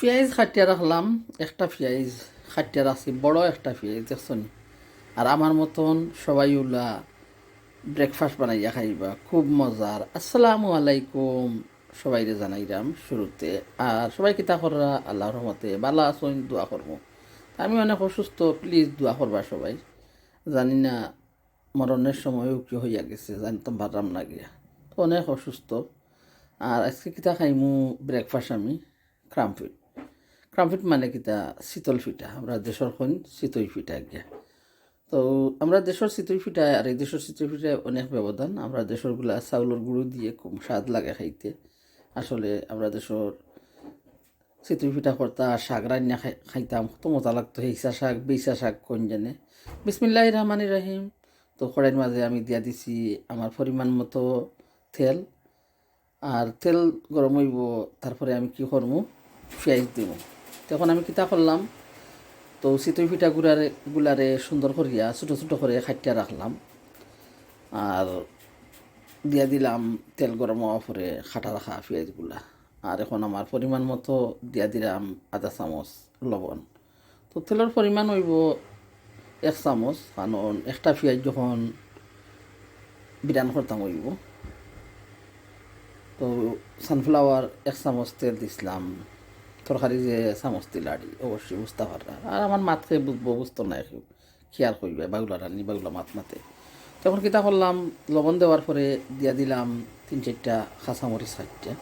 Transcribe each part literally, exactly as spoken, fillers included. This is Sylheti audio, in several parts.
পিয়াইজ কাটিয়া রাখলাম, একটা পিয়াইজ কাটিয়া রাখছি, বড় একটা পিয়াইজ, দেখছো নি? আর আমার মতন সবাই উলা ব্রেকফাস্ট বানাইয়া খাইবা, খুব মজার। আসসালামু আলাইকুম, সবাইরে জানাইরাম শুরুতে। আর সবাই কিতা কররা? আল্লাহর রহমতে বালা আছইন, দোয়া করমু। আমি অনেক অসুস্থ, প্লিজ দোয়া করবা সবাই। জানি না মরণের সময়ও কি হইয়া গেছে, জানতাম পারলাম না গিয়া। তো অনেক অসুস্থ। আর আজকে কিতা খাইমু ব্রেকফাস্ট আমি? ক্রামফিট। ক্রামফিট মানে কিতা? শীতল পিঠা, আমরা দেশর কইন চিতই পিঠা গিয়া। তো আমরা দেশর চিতই পিঠা আর এই দেশর চিতই পিঠায় অনেক ব্যবধান। আমরা দেশর গুলা চাউলর গুঁড়ো দিয়ে খুব স্বাদ লাগে খাইতে। আসলে আমরা দেশর চিতই পিঠা করতা, শাক রান্না খাই-, খাইতাম, কত মজা লাগতো। হেইসা শাক, বেইসা শাক, কোন জানে। বিসমিল্লাহির রহমানির রহিম। তো কড়াইর মাঝে আমি দিয়া দিছি আমার পরিমাণ মতো তেল। আর তেল গরম হইব, তারপরে আমি কি করমু, পিয়াইজ দিমু। তো এখন আমি কিতা করলাম, তো চিতই পিঠা গুলারে, গুলারে সুন্দর করিয়া ছোটো ছোটো করে কাটিয়া রাখলাম। আর দিয়া দিলাম তেল গরম হওয়ার পরে কাটা রাখা পিয়াইজগুলা। আর এখন আমার পরিমাণ মতো দিয়া দিলাম আধা চামচ লবণ। তো তেলর পরিমাণ হইব এক চামচ, কারণ একটা পিয়াইজ যখন বিরান করতাম হইব। তো সানফ্লাওয়ার এক চামচ তেল দিছিলাম, তরকারি যে চামচ দিলাড়ি, অবশ্যই বুঝতা পাররা। আর আমার মাতকে বুঝবো, বুঝতো না কেউ, কি আর কইবে, বাগুলা রান্নি, বাগুলা মাত মাতে। তখন কিতা করলাম, লবণ দেওয়ার পরে দিয়া দিলাম তিন চারটা কাঁচামরিচ, চারটা।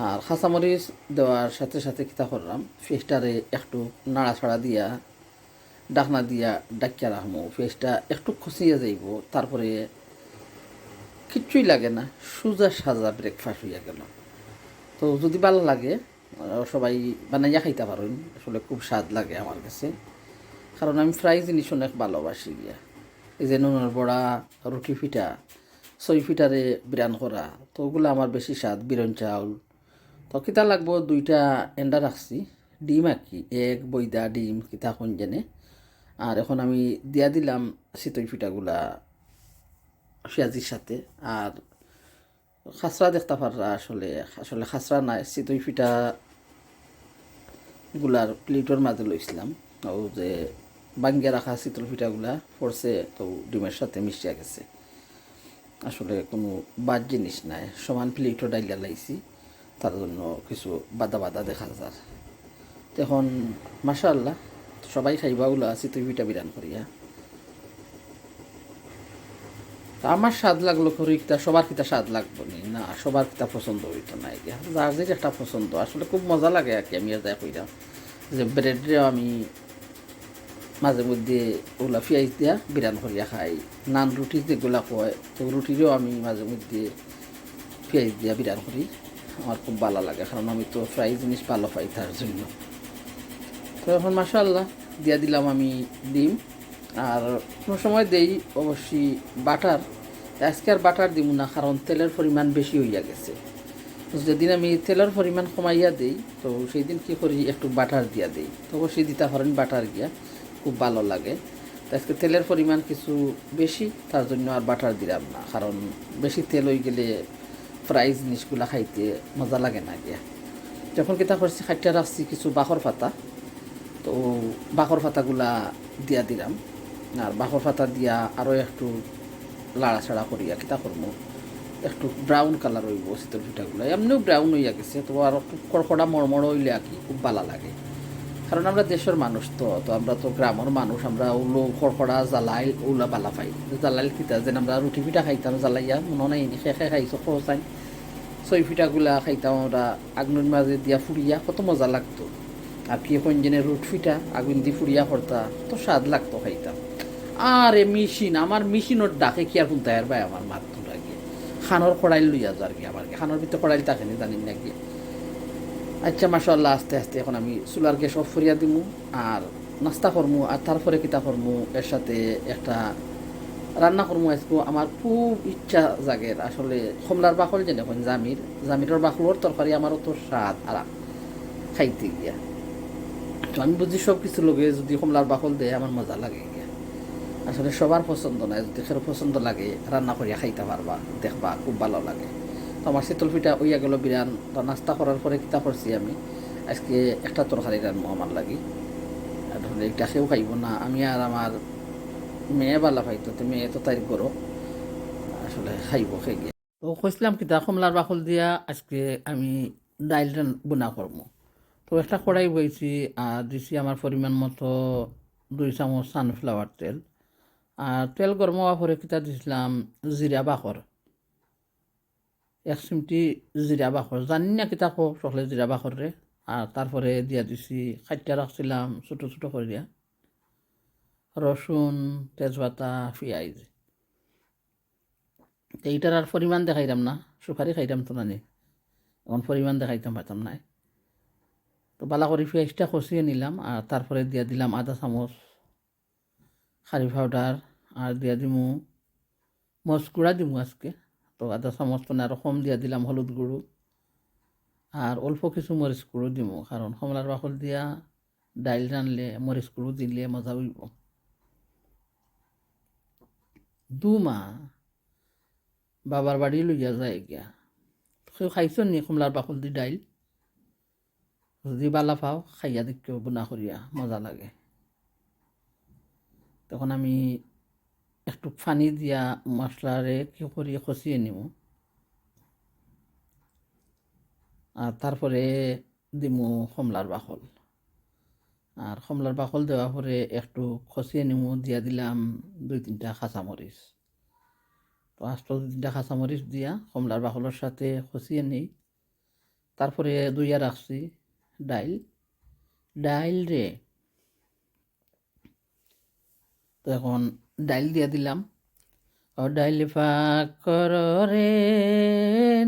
আর কাঁচামরিচ দেওয়ার সাথে সাথে কিতা করলাম, পিয়াইজটারে একটু নাড়াচাড়া দিয়া, ঢাকনা দিয়া ঢাকিয়া রাখমু। পিয়াইজটা একটু খসিয়া যাইব, তারপরে কিচ্ছুই লাগে না, সুজা সাজা ব্রেকফাস্ট হইয়া গেল। তো যদি ভালা লাগে, আহ, সবাই বানাইয়া খাইতা পারইন। আসলে খুব স্বাদ লাগে আমার কাছে, কারণ আমি ফ্রাই জিনিস অনেক ভালোবাসি গিয়া। এই যে নুনর বড়া, রুটি পিঠা, ছই পিঠারে বিরান করা, তো ওগুলা আমার বেশি স্বাদ। বিরন চাউল, তো কিতা লাগবো, দুইটা এন্ডা রাখছি, ডিম আর কি, এগ, বইদা, ডিম, কিতা কোন জানে। আর এখন আমি দিয়া দিলাম চিতই পিঠাগুলা পিয়াইজর সাথে। আর খাসরা দেখতা পাররা, আসলে, আসলে খাসরা নাই, চিতই পিঠা গুলার প্লেটর মাঝে লইছিলাম। ও যে ভাঙ্গিয়া রাখা চিতই পিঠাগুলা পড়ছে, তো ডিমের সাথে মিশিয়া গেছে। আসলে কোনো বাদ জিনিস নাই, সমান প্লেটও ডাইলা লাইছি, তার জন্য কিছু বাদা বাদা দেখা যার। তো এখন মাশাআল্লাহ সবাই খাইবা উলা চিতই পিঠা বিরান করিয়া। তা আমার স্বাদ লাগলো করি, কিতা সবার কিতা স্বাদ লাগবো নি? না, সবার কিতা পছন্দ হইতো না। এটা যার যে একটা পছন্দ, আসলে খুব মজা লাগে আর কি। আমি আর যাই কইরাম যে ব্রেডরে আমি মাঝে মধ্যে ওলা পিয়াইজ দিয়া বিরান করিয়া খাই, নান রুটি যেগুলা কয়, তো রুটিরেও আমি মাঝে মধ্যে পিয়াইজ দিয়া বিরান করি। আমার খুব ভালা লাগে, কারণ আমি তো ফ্রাই জিনিস ভালা পাই, তার জন্য। তো এখন মাশাআল্লাহ দিয়া দিলাম আমি ডিম। আর কোনো সময় দেই অবশ্যই বাটার। আজকে আর বাটার দিমু না, কারণ তেলর পরিমাণ বেশি হইয়া গেছে। যেদিন আমি তেলর পরিমাণ কমাইয়া দেই, তো সেই দিন কি করি, একটু বাটার দিয়া দেই। তো অবশ্যই দিতা পারইন বাটার গিয়া, খুব ভালা লাগে। তো আজকে তেলর পরিমাণ কিছু বেশি, তার জন্য আর বাটার দিলাম না, কারণ বেশি তেল হই গেলে ফ্রাই জিনিসগুলা খাইতে মজা লাগে না গিয়া। যখন কিতা করছি, কাটিয়া রাখছি কিছু বাখর পাতা, তো বাখর পাতাগুলা দিয়া দিলাম। আর বাখর পাতা দিয়া আরও একটু লাড়াচাড়া করিয়া কিতা করমু, একটু ব্রাউন কালার হইব চিতই পিঠাগুলা। এমনিও ব্রাউন হইয়া গেছে, তো আরও একটু কড়কড়া মড়মড় হইলে আর কি খুব ভালা লাগে। কারণ আমরা দেশর মানুষ তো, তো আমরা তো গ্রামর মানুষ, আমরা ওলো কড়কড়া জ্বালাইল ওলা ভালা পাই। জ্বালাইল কিতা, যেন আমরা রুটি পিঠা খাইতাম জ্বালাইয়া, মনে নাই নি, খে খে খাইছো, খোসাইন। ছই পিঠাগুলা খাইতাম আমরা আগুনর মাঝে দিয়া ফুড়িয়া, কত মজা লাগতো। আর কি এখন যেন রুট পিঠা আগুন দি ফুড়িয়া করতা, কত স্বাদ লাগতো খাইতাম। আরে মেশিন, আমার মেশিনর ডাকে কি আর হুনতায় আর ভাই আমার মাত তুলা গিয়া। খানোর কড়াইল লইয়া যার গিয়া, আমার খানোর ভিতরে কড়াইল থাকে নি জানি না গিয়া। আচ্ছা, মাশাআল্লাহ, আস্তে আস্তে এখন আমি চুলার গ্যাস অফ করিয়া দিমু। আর নাস্তা করমু, আর তারপরে কিতা করমু, এর সাথে একটা রান্না করমু। আজকে আমার খুব ইচ্ছা জাগের আসলে কমলার বাকল, যেন এখন জামির, জামিরর বাকলর তরকারি আমার অত স্বাদ আর খাইতে গিয়া। তো আমি বুঝি সব কিছু লগে যদি কমলার বাকল দেয়, আমার মজা লাগে গিয়া। আসলে সবার পছন্দ নয়, যদি কারো পছন্দ লাগে রান্না করিয়া খাইতা পারবা, দেখবা খুব ভালা লাগে। তো আমার চিতই পিঠা হইয়া গেল বিরান। তো নাস্তা করার পরে কিতা করছি আমি, আজকে একটা তরকারি রানমু আমার লাগি। আসলে এটা কেউ খাইবো না, আমি আর আমার মেয়ে বালা পাইতো, তো মেয়ে তো তাইর গরো আসলে খাইবো খেয়ে গিয়া। তো কইছিলাম কিতা, কমলার বাকল দিয়া আজকে আমি ডাইল রান-, বুনা করমু। তো একটা কড়াই বইছি আর দিছি আমার পরিমাণ মতো দুই চামচ সানফ্লাওয়ার তেল। আর তেল গরম হওয়া পরে কিতা দিছিলাম, জিরা বাকর, এক চিমটি জিরা বাকর, জানি না কিতা কো সকলে জিরা বাকর রে। আর তারপরে দিয়া দিছি, কাটিয়া রাখছিলাম ছোট ছোট করিয়া, রসুন, তেজপাতা, পিয়াইজ। তো এইটার আর পরিমাণ দেখাইরাম না, সুপারি খাইরাম তো নানি, এখন পরিমাণ দেখাইতাম পারতাম না। তো বালা করি পিয়াইজটা কষিয়ে নিলাম, আর তারপরে দিয়া দিলাম আধা চামচ কারি পাউডার, আর দিয়া দিমু মরিচ গুঁড়া দিমু আজকে। তো আধা চামচ তো না, আরো কম দিয়া দিলাম হলুদ গুঁড়ো, আর অল্প কিছু মরিচ গুঁড়ো দিমু, কারণ কমলার বাকল দিয়া ডাইল রানলে মরিচ গুঁড়ো দিলে মজা অইবো। দুমা বাবার বাড়ি লইয়া যায় গিয়া। কেউ খাইছো নি কমলার বাকল দি ডাইল? যদি বালা পাও, খাইয়া দেখিও, বুনা করিয়া মজা লাগে। তখন আমি একটু পানি দিয়া মশলারে কি করি কষিয়ে নিমু, আর তারপরে দিমু কমলার বাকল। আর কমলার বাকল দেওয়ার পরে একটু কষিয়ে নিমু, দিয়া দিলাম দুই তিনটা কাঁচামরিচ। তো আস্ত দুই তিনটা কাঁচামরিচ দিয়া কমলার বাকলর সাথে কষিয়ে নিই। তারপরে ধুইয়া রাখছি ডাইল, ডাইল রে। তো এখন ডাইল দিয়া দিলাম। ও ডাইল ফাক কর রে,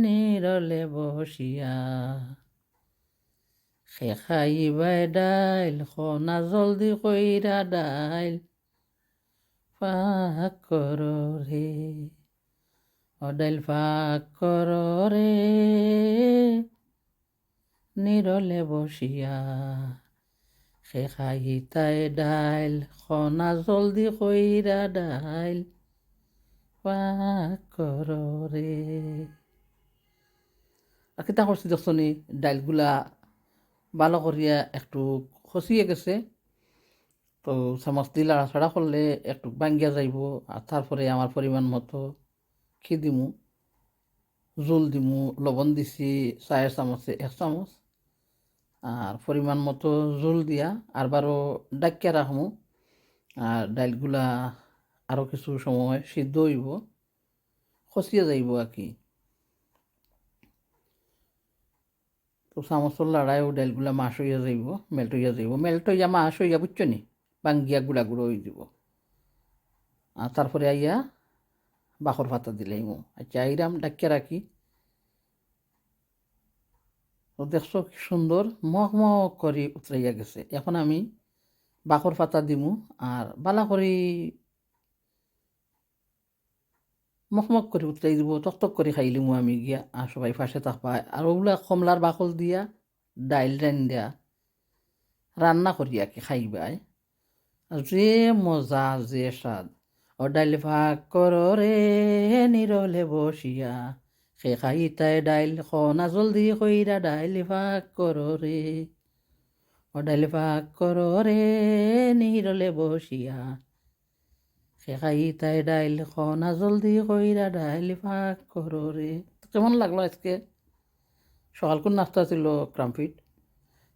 নিরলে বসিয়া, খে খাইবায় ডাইল, খনা জলদি কইরা ডাইল ফাক কর রে। ও ডাইল ফাক কর রে, নিরলে বসিয়া, খে খাইতায় ডাইল, খনা জলদি কইরা ডাইল ফাক কর রে। আর কিতা করছি দেখছো নি, ডাইলগুলা ভালো করিয়া একটু খসিয়ে গেছে। তো চামচ দি লাড়াচাড়া করলে একটু ভাঙ্গিয়া যাইবো। আর তারপরে আমার পরিমাণ মতো কি দিমু, জুল দিমু, লবণ দিছি চায়ের চামচে এক চামচ। আর পরিমাণ মতো জুল দিয়া আরবারও ডাকিয়া রাখমু। আর ডাইলগুলা আরও কিছু সময় সিদ্ধ অইবো, খসিয়া যাইবো আর কি। তো চামচর লাড়াইও ডাইলগুলা mash অইয়া যাইবো, melt অইয়া যাইবো। Melt অইয়া mash অইয়া, বুঝছো নি? ভাঙ্গিয়া গুড়া গুড়া অই যাইবো। আর তারপরে আইয়া বাকর পাতা দিলাইমু। আচ্ছা, আইরাম ডাকিয়া রাখি। তো দেখছো কি সুন্দর মক মক করি উতরাইয়া গেছে। এখন আমি বাকর পাতা দিমু আর বালা করি মকমক করি উতরাই দিবো, তক তক করি খাইলিমু আমি গিয়া, আর সবাই পাশে থাকবা। আর ওগুলা কমলার বাকল দিয়া ডাইল রান্দিয়া রান্না করিয়া কি খাইবায়। আর যে মজা, যে স্বাদ। ও ডাইল ফাক করো রে নিরলে বসিয়া, খে খাইতায় ডাইল কনা জলদি কইরা ডাইল ফাক করো রে। ও ডাইল ফাক করো রে নিরলে বসিয়া, খে খাইতায় ডাইল কনা জলদি কইরা ডাইল ফাক করো রে। তো কেমন লাগলো আজকে? সকালকুর নাস্তা ছিল ক্রামফিট,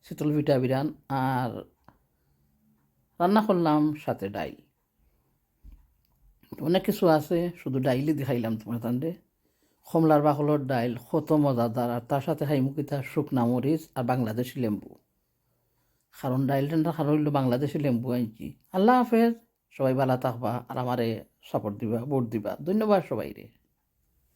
শীতল পিঠা বিরান, আর রান্না করলাম সাথে ডাইল। অনেক কিছু আছে, শুধু ডাইলই দেখাইলাম তোমার তান্ডে। কমলার বাকলর ডাইল কত মজাদার, আর তার সাথে খাইমু কিতা শুকনা মরিচ আর বাংলাদেশি লেম্বু, কারণ ডাইল রান্নার কারণ অইলো বাংলাদেশি লেম্বু আনছি। আল্লাহ হাফেজ, সবাই ভালা থাকবা আর আমারে support দিবা, ভোট দিবা। ধন্যবাদ সবাইরে।